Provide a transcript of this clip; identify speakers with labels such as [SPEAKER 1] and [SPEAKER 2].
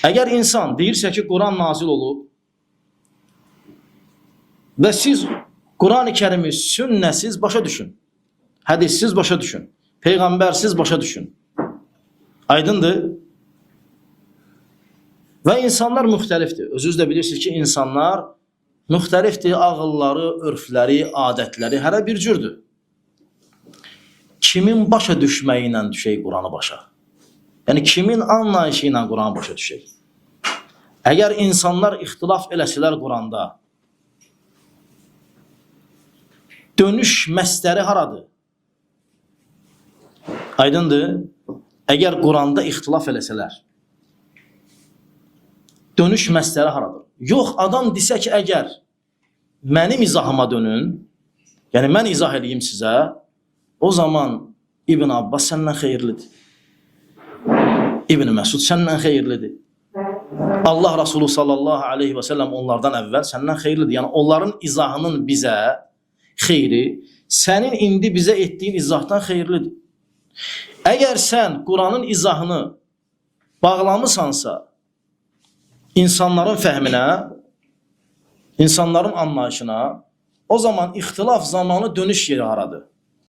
[SPEAKER 1] Əgər insan deyirsə ki, Quran nazil olub və siz Quran-ı Kərimi sünnəsiz başa düşün, hədissiz başa düşün, peyğəmbərsiz başa düşün. Aydındır? Və insanlar müxtəlifdir. Özünüz də bilirsiniz ki, insanlar müxtəlifdir. Ağılları, örfləri, adətləri hərə bir cürdür. Kimin başa düşməyi ilə düşək Quranı başa? Yəni kimin anlayışı ilə Quranı başa düşək? Əgər insanlar ixtilaf eləsələr Quranda, dönüş məsdəri haradır? Aydındır? Əgər Quranda ixtilaf eləsələr, dönüş məsdəri haradır? Yox, adam desə ki, əgər mənim izahıma dönün, yəni mən izah eləyim sizə, o zaman İbn Abbas səndən xeyirlidir. İbn Məsud səndən xeyirlidir. Allah Resulü sallallahu aleyhi və səlləm onlardan əvvəl səndən xeyirlidir. Yəni onların izahının bizə xeyri sənin indi bizə etdiyin izahdan xeyirlidir. Əgər sən Quranın izahını bağlamısansa insanların fəhminə, insanların anlayışına, o zaman ixtilaf zamanı dönüş yeri haradır?